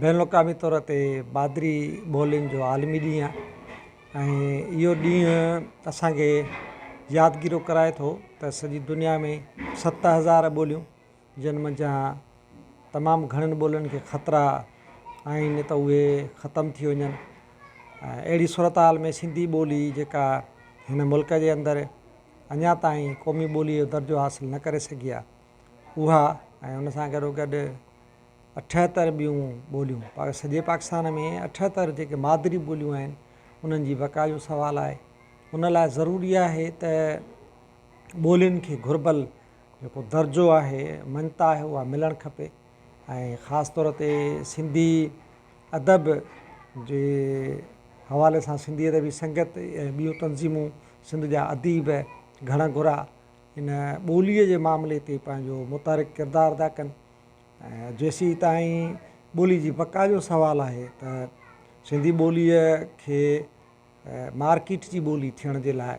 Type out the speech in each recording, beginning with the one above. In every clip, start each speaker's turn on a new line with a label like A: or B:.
A: بين الاقوامي طور تي مادري ٻولين جو عالمي ڏينهن آهي ۽ اهو ڏينهن اسان کي يادگيرو ڪرائي ٿو ته سڄي دنيا ۾ 7000 ٻوليون جن منجهان تمام گهڻن ٻولين کي خطرا آهن ته اهي ختم ٿي وڃن ۽ اهڙي صورت حال ۾ سنڌي ٻولي جيڪا هن ملڪ جي اندر اڃا تائين قومي ٻوليء جو درجو حاصل نه ڪري سگهي آهي اها ۽ ان سان گڏو گڏ 78 ٻيون ٻوليون سڄي پاڪستان ۾ 78 جيڪي مادري ٻوليون آهن انهن جي بقا جو سوال آهي. ان لاء ضروري آهي ته ٻولين کي گهربل جيڪو درجو آهي، مڃتا آهي اها ملڻ کپي ۽ خاص طور تي سنڌي ادب جي حوالي سان سنڌي ادبي سنگت ۽ ٻيون تنظيمون سنڌ جا اديب گهڻ گهرا ان ٻوليء جي معاملي تي پنهنجو متحرڪ ڪردار ادا ڪن. ۽ جيسين تائين ٻولي جي بقا جو سوال آهي ته سنڌي ٻوليء کي مارڪيٽ جي ٻولي ٿيڻ جي لاء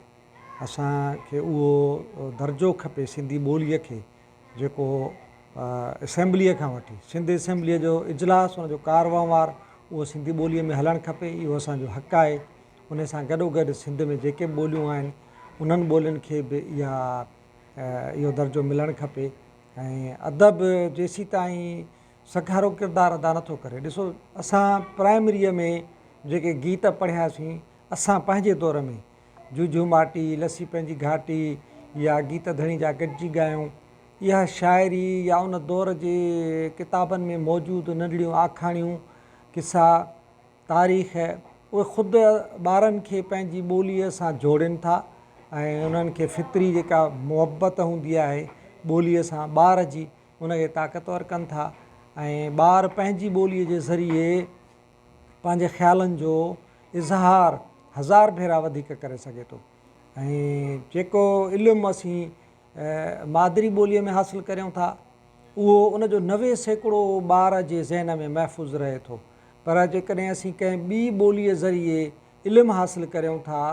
A: اسان کي اهو درجو کپي سنڌي ٻوليء کي جيڪو اسيمبليء کان وٺي سنڌ اسيمبليء جو اجلاس ان جو ڪار وهنوار اهو سنڌي ٻوليء ۾ هلڻ کپي اهو اسان جو حق آهي ان سان گڏو گڏ سنڌ ۾ جيڪي به ٻوليون آهن انهن ٻولين کي به اها اهو درجو ملڻ کپي ۽ ادب جيسيتائين سگهارو ڪردار ادا نٿو ڪري. ڏسو اسان پرائمريء ۾ جيڪي گيت پڙهياسين، اسان پنهنجي دور ۾ جوجهو ماٽي، لسي پنهنجي گهاٽي يا گيت ڌڻي جا گڏجي ڳايون، اها شاعري يا ان دور جي ڪتابن ۾ موجود ننڍڙيون آکاڻيون، قصا، تاريخ، اهي خود ٻارن کي پنهنجي ٻوليء سان جوڙين ٿا ۽ انهن کي فطري جيڪا محبت هوندي آهي ٻوليء سان ٻار جي ان کي طاقتور ڪن ٿا ۽ ٻار پنهنجي ٻوليء جي ذريعي پنهنجي خيالن جو اظهار هزار ڀيرا وڌيڪ ڪري سگهي ٿو ۽ جيڪو علم اسين مادري ٻوليء ۾ حاصل ڪريون ٿا اهو ان جو 90% ٻار جي ذهن ۾ محفوظ رهي ٿو پر جيڪڏهن اسين ڪنهن ٻي ٻوليء ذريعي علم حاصل ڪريون ٿا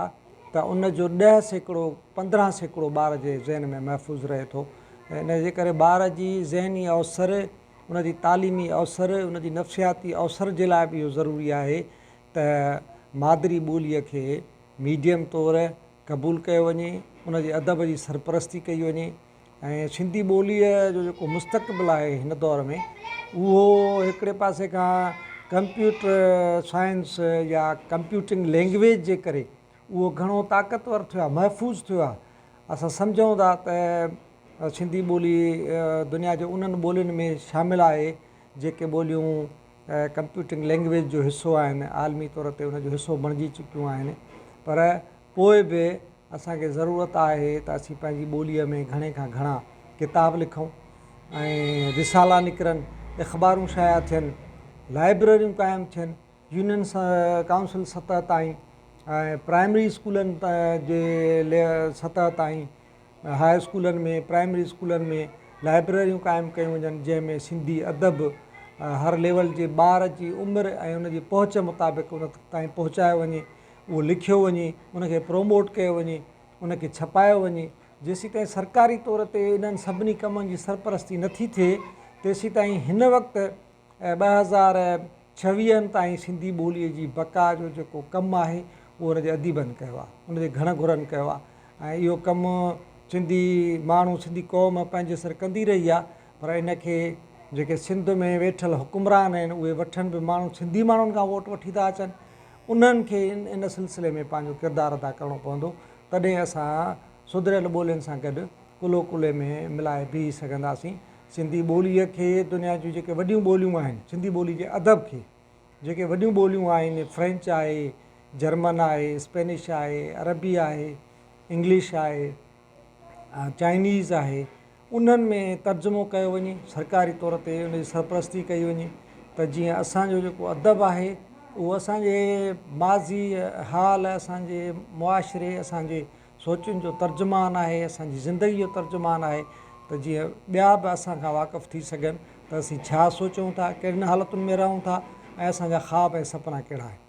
A: ته ان جو 10%، 15% ٻار جي ذهن ۾ محفوظ رهي ٿو. ان جي ڪري ٻار جي ذهني اوسر، ان جي تعليمي اوسر، ان جي نفسياتي اوسر جي لاء به اهو ضروري آهي ته مادري ٻوليء کي ميڊيم طور قبول ڪيو وڃي، ان جي ادب جي سرپرستي ڪئي وڃي. ۽ سنڌي ٻوليء جو جيڪو مستقبل آهي هن دور ۾ اهو هڪڙي پاسي کان ڪمپيوٽر سائنس يا ڪمپيوٽنگ لينگويج جي ڪري اهو گهڻو طاقتور ٿيو آهي محفوظ ٿيو آهي اسان سمجهون ٿا ته سنڌي ٻولي دنيا جي انهن ٻولين ۾ شامل آهي جيڪي ٻوليون ڪمپيوٽنگ لينگويج جو حصو آهن عالمي طور تي ان جو حصو بڻجي چڪيون آهن پر پوء به اسان کي ضرورت آهي ته اسين پنهنجي ٻوليء ۾ گهڻي کان گهڻا ڪتاب لکون ۽ رسالا نڪرن، اخبارون شايع ٿين، لائبريريون قائم ٿين، يونين ڪائونسل سطح تائين ۽ پرائمري اسڪولن جي سطح تائين، هاء اسڪولن ۾ پرائمري اسڪولن ۾ لائبريريون قائم ڪيون وڃن جنهن ۾ سنڌي ادب هر ليول جي ٻار جي عمر ۽ ان جي پهچ مطابق ان تائين پهچايو وڃي. اهو لکيو وڃي، ان کي پروموٽ ڪيو وڃي، ان کي ڇپايو وڃي، جيسيتائين سرڪاري طور تي انهن سڀني ڪمن جي سرپرستي نٿي ٿئي، تيسيتائين هن وقت 2026 تائين سنڌي ٻوليء جي بقا جو جيڪو ڪم آهي، اهو ان جي اديبن ڪيو آهي، ان جي گهڻ گهرن ڪيو آهي ۽ اهو ڪم سنڌي ماڻهو، سنڌي قوم پنهنجي سر ڪندي رهي آهي، پر ان کي جيڪي سنڌ ۾ ويٺل حڪمران آهن، اهي وٺن به ماڻهو سنڌي ماڻهن کان ووٽ وٺي ٿا اچن، انهن کي ان سلسلي ۾ پنهنجو ڪردار ادا ڪرڻو پوندو، تڏهن اسان سڌريل ٻولين سان گڏ ڪلهو ڪلهي ۾ ملائي بيهي سگهنداسين. سنڌي ٻوليء کي دنيا جون جيڪي وڏيون ٻوليون آهن، سنڌي ٻولي جي ادب کي جيڪي وڏيون ٻوليون آهن، فرينچ آهي، جرمن آهي، اسپينش آهي، عربي آهي، انگلش آهي، چائنيز آهي، انهن ۾ ترجمو ڪيو وڃي، سرڪاري طور تي ان جي سرپرستي ڪئي وڃي ته جيئن اسان جو جيڪو ادب آهي اهو اسان جي ماضي، حال، اسان جي معاشري، اسان جي سوچن جو ترجمان آهي، اسان جي زندگي جو ترجمان آهي ته جيئن ٻيا به اسان کان واقف ٿي سگهن ته اسين ڇا سوچون ٿا، ڪهڙين حالتن ۾ رهون ٿا ۽ اسان جا خواب ۽ سپنا ڪهڙا آهن.